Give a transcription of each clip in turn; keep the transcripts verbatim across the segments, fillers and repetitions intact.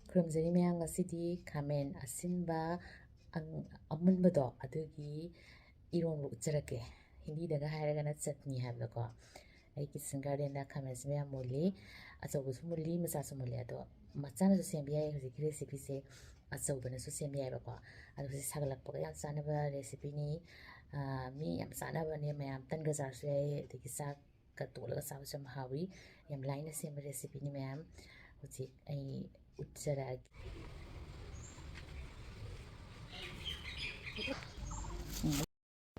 ꯈꯨꯔꯨꯝꯖꯔꯤ ꯃꯌꯥꯝ, ꯉꯁꯤꯗꯤ ꯈꯥꯃꯦꯟ ꯑꯁꯤꯟꯕ ꯑꯪ-, ꯑꯃꯨꯟꯕꯗꯣ, ꯑꯗꯨꯒꯤ ꯏꯔꯣꯟꯕ ꯎꯠꯆꯔꯛꯀꯦ꯫ ꯍꯤꯟꯗꯤꯗꯒ ꯍꯥꯏꯔꯒꯅ ꯆꯠꯅꯤ ꯍꯥꯏꯕꯗꯣꯀꯣ꯫ ꯑꯩ kitchen gardenꯗ ꯈꯥꯃꯦꯟ ꯑꯁꯤꯟꯕ ꯌꯥꯝ ꯃꯨꯜꯂꯤ, ꯑꯆꯧꯕꯁꯨ ꯃꯨꯜꯂꯤ, ꯃꯆꯥꯁꯨ ꯃꯨꯜꯂꯤ꯫ ꯑꯗꯣ ꯃꯆꯥꯅꯁꯨ ꯁꯦꯝꯕ ꯌꯥꯏ, ꯍꯧꯖꯤꯛꯀꯤ recipeꯁꯦ ꯑꯆꯧꯕꯅꯁꯨ ꯁꯦꯝꯕ ꯌꯥꯏꯕꯀꯣ꯫ ꯑꯗꯣ ꯍꯧꯖꯤꯛ ꯁꯥꯒꯠꯂꯛꯄꯒ ꯌꯥꯝ ꯆꯥꯅꯕ recipeꯅꯤ꯫ ꯑꯥ, ꯃꯤ ꯌꯥꯝ ꯆꯥꯅꯕꯅꯦ, ꯃꯌꯥꯝ ꯇꯟꯒ ꯆꯥꯔꯁꯨ ꯌꯥꯏ, ꯑꯗꯒꯤ ꯆꯥꯛ ꯀ ꯇꯣꯠꯂꯒ ꯆꯥꯕꯁꯨ ꯌꯥꯝ ꯍꯥꯎꯏ꯫ ꯌꯥꯝ ꯂꯥꯏꯅ ꯁꯦꯝꯕ recipeꯅꯤ ꯃꯌꯥꯝ꯫ ꯍꯧꯖꯤꯛ ꯑꯩ ꯎꯠꯆꯔꯛꯑꯒꯦ꯫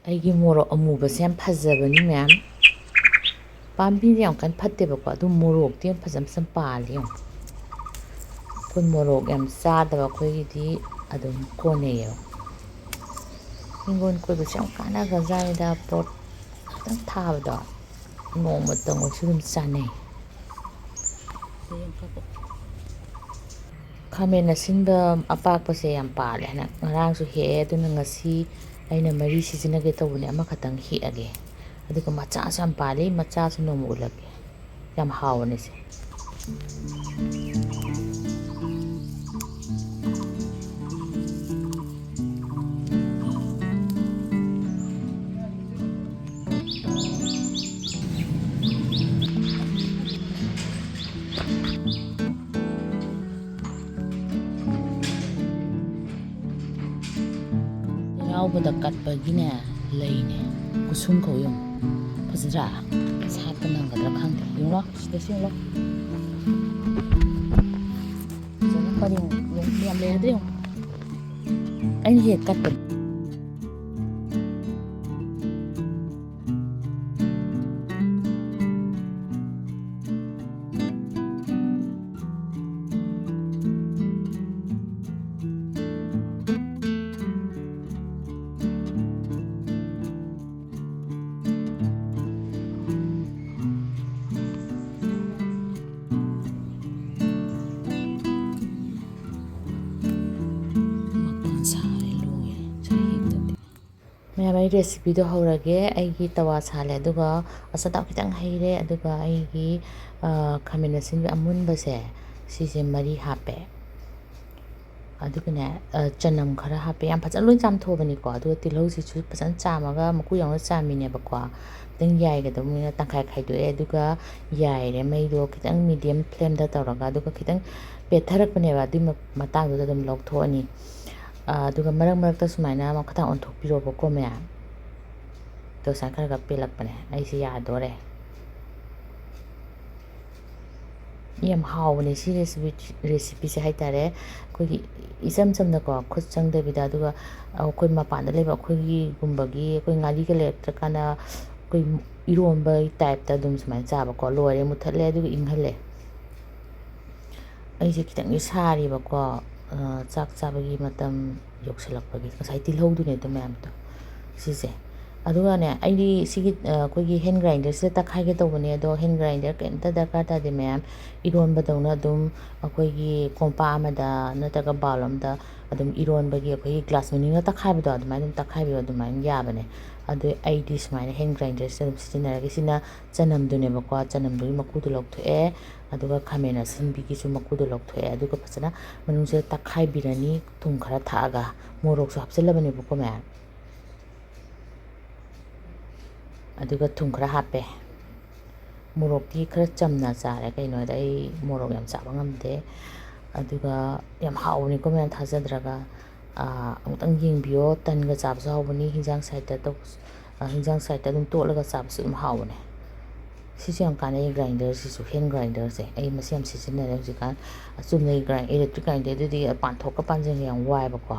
ꯑꯩꯒꯤ ꯃꯣꯔꯣꯛ ꯑꯃꯨꯕꯁꯦ ꯌꯥꯝ ꯐꯖꯕꯅꯤ ꯃꯌꯥꯝ꯫ ꯄꯥꯝꯕꯤꯗꯤ ꯌꯥꯝ ꯀꯟꯅ ꯐꯠꯇꯦꯕꯀꯣ, ꯑꯗꯨ ꯃꯣꯔꯣꯛꯇꯤ ꯌꯥꯝ ꯐꯖ ꯐꯖꯅ ꯄꯥꯜꯂꯤ ꯌꯦꯡꯉꯣ꯫ ꯑꯩꯈꯣꯏ ꯃꯣꯔꯣꯛ ꯌꯥꯝ ꯆꯥꯗꯕ ꯑꯩꯈꯣꯏꯒꯤꯗꯤ ꯑꯗꯨꯝ ꯀꯣꯟꯅꯩꯌꯦꯕ꯫ ꯍꯤꯡꯒꯣꯜ ꯀꯣꯏꯕꯁꯦ ꯌꯥꯝ ꯀꯥꯟꯅꯈ꯭ꯔꯖꯥꯠꯅꯤꯗ, ꯄꯣꯠ ꯈꯤꯇꯪ ꯊꯥꯕꯗꯣ ꯅꯣꯡꯃꯇꯪ ꯑꯣꯏꯁꯨ ꯑꯗꯨꯝ ꯆꯥꯅꯩ꯫ ꯈꯥꯃꯦꯟ ꯑꯁꯤꯟꯕ ꯑꯄꯥꯛꯄꯁꯦ ꯌꯥꯝ ꯄꯥꯜꯂꯦ ꯍꯟꯗꯛ꯫ ꯉꯔꯥꯡꯁꯨ ꯍꯦꯛꯑꯦ, ꯑꯗꯨꯅ ꯉꯁꯤ ꯑꯩꯅ ꯃꯔꯤ ꯁꯤꯖꯤꯟꯅꯒꯦ ꯇꯧꯕꯅꯦ, ꯑꯃꯈꯛꯇꯪ ꯍꯦꯛꯑꯒꯦ꯫ ꯑꯗꯨꯒ ꯃꯆꯥꯁꯨ ꯌꯥꯝ ꯄꯥꯜꯂꯤ, ꯃꯆꯥꯁꯨ ꯅꯣꯡꯃ ꯎꯠꯂꯛꯀꯦ꯫ ꯌꯥꯝ ꯍꯥꯎꯕꯅꯦ ꯁꯦ꯫ ꯆꯩꯔꯥꯎꯕꯗ ꯀꯠꯄꯒꯤꯅꯦ ꯂꯩꯅꯦ, ꯀꯨꯁꯨꯝ ꯀꯧꯏ ꯌꯦꯡꯉꯨ꯫ ꯐꯖꯗ꯭ꯔꯥ? ꯁꯥꯠꯄ ꯅꯪꯒꯗ꯭ꯔꯥ ꯈꯪꯗꯦ꯫ ꯌꯦꯡꯉꯨ, ꯁꯤꯗꯁꯨ ꯌꯦꯡꯉꯨ꯫ ꯐꯖꯅ ꯄꯔꯦꯡ ꯌꯦꯡꯉꯨ, ꯌꯥꯝ ꯂꯩꯔꯗ꯭ꯔꯥ ꯌꯦꯡꯉꯨ꯫ ꯑꯩꯅ ꯍꯦꯛ ꯀꯠꯄꯅꯤ꯫ ꯃꯄꯨꯟ ꯁꯥꯔꯦ, ꯂꯣꯏꯔꯦ꯫ ꯆꯍꯤ ꯑꯃꯗꯗꯤ꯫ ꯃꯌꯥꯝ, ꯑꯩ recipeꯗꯣ ꯍꯧꯔꯒꯦ꯫ ꯑꯩꯒꯤ ꯇꯋꯥ ꯁꯥꯍꯜꯂꯦ, ꯑꯗꯨꯒ ꯑꯆꯥꯊꯥꯎ ꯈꯤꯇꯪ ꯍꯩꯔꯦ, ꯑꯗꯨꯒ ꯑꯩꯒꯤ, ꯑ, ꯈꯥꯃꯦꯟ ꯑꯁꯤꯟꯕꯤ ꯑꯃꯨꯟꯕꯁꯦ, ꯁꯤꯁꯦ ꯃꯔꯤ ꯍꯥꯞꯄꯦ꯫ ꯑꯗꯨꯒꯅꯦ, ꯑ, ꯆꯅꯝ ꯈꯔ ꯍꯥꯞꯄꯦ꯫ ꯌꯥꯝ ꯐꯖꯅ ꯂꯣꯏ ꯆꯥꯝꯊꯣꯛꯑꯕꯅꯤꯀꯣ꯫ ꯑꯗꯨꯒ ꯇꯤꯜꯍꯧꯁꯤꯁꯨ ꯐꯖꯅ ꯆꯥꯝꯃꯒ ꯃꯀꯨ ꯌꯥꯎꯅ ꯆꯥꯝꯃꯤꯅꯦꯕꯀꯣ꯫ ꯈꯤꯇꯪ ꯌꯥꯏꯒꯗꯕꯅꯤꯅ ꯇꯪꯈꯥꯏ ꯈꯥꯏꯗꯣꯛꯑꯦ꯫ ꯑꯗꯨꯒ ꯌꯥꯏꯔꯦ, ꯃꯩꯗꯣ ꯈꯤꯇꯪ medium flameꯗ ꯇꯧꯔꯒ꯫ ꯑꯗꯨꯒ ꯈꯤꯇꯪ ꯄꯦꯠꯊꯔꯛꯄꯅꯦꯕ꯫ ꯑꯗꯨꯏ ꯃ-, ꯃꯇꯥꯡꯗꯨꯗ ꯑꯗꯨꯝ ꯂꯧꯊꯣꯛꯑꯅꯤ꯫ ꯑ, ꯑꯗꯨꯒ ꯃꯔꯛ ꯃꯔꯛꯇ ꯁꯨꯃꯥꯏꯅ ꯃꯈꯥ ꯊꯥꯡ ꯑꯣꯟꯊꯣꯛꯄꯤꯔꯣꯕꯀꯣ ꯃꯌꯥꯝ꯫ ꯑꯗꯣ ꯁꯨꯃꯥꯏꯅ ꯈꯔ ꯈꯔ ꯄꯦꯜꯂꯛꯄꯅꯦ꯫ ꯑꯩꯁꯦ ꯌꯥꯗꯣꯔꯦ꯫ ꯌꯥꯝ ꯍꯥꯎꯕꯅꯦ ꯁꯤ recipe, recipeꯁꯦ ꯍꯥꯏꯇꯥꯔꯦ꯫ ꯑꯩꯈꯣꯏꯒꯤ ꯏꯆꯝ ꯆꯝꯅꯀꯣ, ꯈꯨꯠ ꯆꯪꯗꯕꯤꯗ, ꯑꯗꯨꯒ ꯑꯩꯈꯣꯏ ꯃꯄꯥꯟꯗ ꯂꯩꯕ ꯑꯩꯈꯣꯏꯒꯤꯒꯨꯝꯕꯒꯤ, ꯑꯩꯈꯣꯏ ꯉꯥꯔꯤꯒ ꯂꯩꯔꯛꯇ꯭ꯔꯀꯥꯟꯗ ꯑꯩꯈꯣꯏ ꯏꯔꯣꯝꯕꯒꯤ typeꯇ ꯑꯗꯨꯝ ꯁꯨꯃꯥꯏꯅ ꯆꯥꯕꯀꯣ꯫ ꯂꯣꯏꯔꯦ, ꯃꯨꯠꯊꯠꯂꯦ, ꯑꯗꯨꯒ ꯏꯪꯍꯜꯂꯦ꯫ ꯑꯩꯁꯦ ꯈꯤꯇꯪꯗꯤ ꯁꯥꯔꯤꯕꯀꯣ, ꯑ, ꯆꯥꯛ ꯆꯥꯕꯒꯤ ꯃꯇꯝ ꯌꯧꯁꯤꯜꯂꯛꯄꯒꯤ꯫ ꯉꯁꯥꯏ ꯇꯤꯜꯍꯧꯗꯨꯅꯦ ꯑꯗꯨ ꯃꯌꯥꯝꯗꯣ, ꯁꯤꯁꯦ꯫ ꯑꯗꯨꯒꯅꯦ, ꯑꯩꯗꯤ ꯁꯤꯒꯤ, ꯑ, ꯑꯩꯈꯣꯏꯒꯤ hand grinderꯁꯤꯗ ꯇꯛꯈꯥꯏꯒꯦ ꯇꯧꯕꯅꯦ, ꯑꯗꯣ hand grinder ꯀꯩꯝꯇ ꯗꯔꯀꯥꯔ ꯇꯥꯗꯦ ꯃꯌꯥꯝ꯫ ꯏꯔꯣꯟꯕꯗꯧꯅ ꯑꯗꯨꯝ ꯑꯩꯈꯣꯏꯒꯤ ꯀꯣꯝꯄꯥꯛ ꯑꯃꯗ ꯅꯠꯇ꯭ꯔꯒ bowl ꯑꯃꯗ ꯑꯗꯨꯝ ꯏꯔꯣꯟꯕꯒꯤ ꯑꯩꯈꯣꯏꯒꯤ glass ꯃꯅꯤꯡꯒ ꯇꯛꯈꯥꯏꯕꯗꯣ, ꯑꯗꯨꯃꯥꯏꯅ ꯑꯗꯨꯝ ꯇꯛꯈꯥꯏꯕꯤꯌꯣ, ꯑꯗꯨꯃꯥꯏꯅ ꯌꯥꯕꯅꯦ꯫ ꯑꯗꯨ ꯑꯩꯗꯤ ꯁꯨꯃꯥꯏꯅ hand grinderꯁꯤꯗ ꯑꯗꯨꯝ ꯁꯤꯖꯤꯟꯅꯔꯒꯦ꯫ ꯁꯤꯅ ꯆꯅꯝꯗꯨꯅꯦꯕꯀꯣ, ꯆꯅꯝꯗꯨꯒꯤ ꯃꯀꯨꯗꯣ ꯂꯧꯊꯣꯛꯑꯦ, ꯑꯗꯨꯒ ꯈꯥꯃꯦꯟ ꯑꯁꯤꯟꯕꯤꯒꯤꯁꯨ ꯃꯀꯨꯗꯣ ꯂꯧꯊꯣꯛꯑꯦ, ꯑꯗꯨꯒ ꯐꯖꯅ ꯃꯅꯨꯡꯁꯤꯗ ꯇꯛꯈꯥꯏꯕꯤꯔꯅꯤ, ꯊꯨꯝ ꯈꯔ ꯊꯥꯛꯑꯒ꯫ ꯃꯣꯔꯣꯛꯁꯨ ꯍꯥꯞꯆꯤꯜꯂꯕꯅꯦꯕꯀꯣ ꯃꯌꯥꯝ, ꯑꯗꯨꯒ ꯊꯨꯝ ꯈꯔ ꯍꯥꯞꯄꯦ꯫ ꯃꯣꯔꯣꯛꯇꯤ ꯈꯔ ꯆꯝꯅ ꯆꯥꯔꯦ, ꯀꯩꯅꯣꯗ ꯑꯩ ꯃꯣꯔꯣꯛ ꯌꯥꯝ ꯆꯥꯕ ꯉꯝꯗꯦ꯫ ꯑꯗꯨꯒ ꯌꯥꯝ ꯍꯥꯎꯕꯅꯤꯀꯣ ꯃꯌꯥꯝ, ꯊꯥꯖꯗ꯭ꯔꯒ꯫ ꯑꯥ, ꯑꯃꯨꯛꯇꯪ ꯌꯦꯡꯕꯤꯌꯣ꯫ ꯇꯟꯒ ꯆꯥꯕꯁꯨ ꯍꯥꯎꯕꯅꯤ, ꯍꯤꯟꯖꯥꯡ side ꯇꯧꯕꯁꯨ, ꯑꯥ, ꯍꯤꯟꯖꯥꯡ side ꯑꯗꯨꯝ ꯇꯣꯠꯂꯒ ꯆꯥꯕꯁꯨ ꯑꯗꯨꯝ ꯍꯥꯎꯕꯅꯦ꯫ ꯁꯤꯁꯨ ꯌꯥꯝ ꯀꯥꯟꯅꯩ, grinderꯁꯤꯁꯨ, hand grinderꯁꯦ꯫ ꯑꯩ ꯃꯁꯤ ꯌꯥꯝ ꯁꯤꯖꯤꯟꯅꯔꯦ ꯍꯧꯖꯤꯛꯀꯥꯟ꯫ ꯆꯨꯝꯅꯒꯤ grind-, electric grinderꯗꯨꯗꯤ ꯄꯥꯟꯊꯣꯛꯀ ꯄꯥꯟꯁꯤꯟꯒ ꯌꯥꯝ ꯋꯥꯏꯕꯀꯣ꯫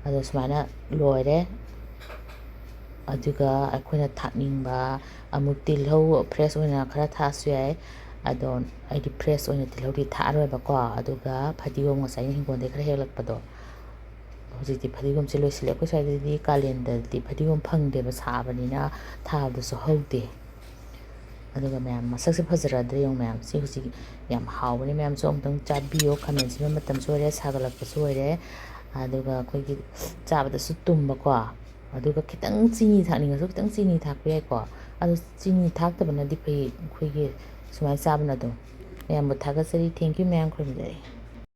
ꯑꯗꯣ ꯁꯨꯃꯥꯏꯅ ꯂꯣꯏꯔꯦ꯫ ꯑꯗꯨꯒ ꯑꯩꯈꯣꯏꯅ ꯊꯥꯛꯅꯤꯡꯕ, ꯑꯃꯨꯛ ꯇꯤꯜꯍꯧ fresh ꯑꯣꯏꯅ ꯈꯔ ꯊꯥꯛꯑꯁꯨ ꯌꯥꯏ꯫ ꯑꯗꯣ ꯑꯩꯗꯤ fresh ꯑꯣꯏꯅ ꯇꯤꯜꯍꯧꯗꯤ ꯊꯥꯛꯑꯔꯣꯏꯕꯀꯣ꯫ ꯑꯗꯨꯒ ꯐꯗꯤꯒꯣꯝ, ꯉꯁꯥꯏ ꯑꯩꯅ ꯍꯤꯡꯒꯣꯜꯗꯒꯤ ꯈꯔ ꯍꯦꯛꯂꯛꯄꯗꯣ, ꯍꯧꯖꯤꯛꯇꯤ ꯐꯗꯤꯒꯣꯝꯁꯦ ꯂꯣꯏꯁꯤꯜꯂꯦ꯫ ꯑꯩꯈꯣꯏ ꯁ꯭ꯋꯥꯏꯗꯗꯤ ꯀꯥꯂꯦꯟꯗꯗꯤ ꯐꯗꯤꯒꯣꯝ ꯐꯪꯗꯦꯕ, ꯁꯥꯕꯅꯤꯅ ꯊꯥꯕꯗꯁꯨ ꯍꯧꯗꯦ꯫ ꯑꯗꯨꯒ ꯃꯌꯥꯝ, ꯃꯁꯛꯁꯦ ꯐꯖꯔꯗ꯭ꯔꯥ ꯌꯦꯡꯉꯨ ꯃꯌꯥꯝ꯫ ꯁꯤ ꯍꯧꯖꯤꯛ ꯌꯥꯝ ꯍꯥꯎꯕꯅꯦ ꯃꯌꯥꯝꯁꯨ꯫ ꯑꯃꯨꯛꯇꯪ ꯆꯥꯕꯤꯌꯣ꯫ ꯈꯥꯃꯦꯟ ꯑꯁꯤꯟꯕ ꯃꯇꯝꯁꯨ ꯑꯣꯏꯔꯦ, ꯁꯥꯒꯠꯂꯛꯄꯁꯨ ꯑꯣꯏꯔꯦ꯫ ꯑꯗꯨꯒ ꯑꯩꯈꯣꯏꯒꯤ ꯆꯥꯕꯗꯁꯨ ꯇꯨꯝꯕꯀꯣ꯫ ꯑꯗꯨꯒ ꯈꯤꯇꯪ ꯆꯤꯅꯤ ꯊꯥꯛꯅꯤꯡꯉꯁꯨ ꯈꯤꯇꯪ ꯆꯤꯅꯤ ꯊꯥꯛꯄ ꯌꯥꯏꯀꯣ꯫ ꯑꯗꯣ ꯆꯤꯅꯤ ꯊꯥꯛꯇꯕꯅꯗꯤ ꯐꯩ, ꯑꯩꯈꯣꯏꯒꯤ ꯁꯨꯃꯥꯏꯅ ꯆꯥꯕꯅ ꯑꯗꯨꯝ꯫ ꯃꯌꯥꯝꯕꯨ ꯊꯥꯒꯠꯆꯔꯤ꯫ Thank you ꯃꯌꯥꯝ, ꯈꯨꯔꯨꯝꯖꯔꯤ꯫